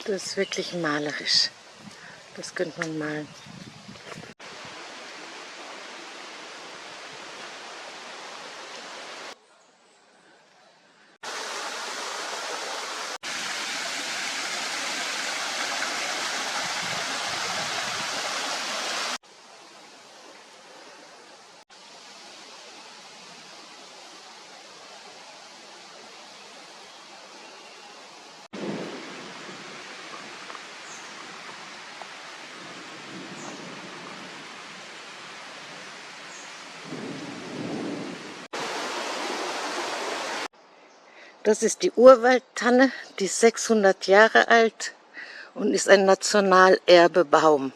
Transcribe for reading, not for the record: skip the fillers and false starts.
Das ist wirklich malerisch. Das könnte man malen. Das ist die Urwaldtanne, die ist 600 Jahre alt und ist ein Nationalerbebaum.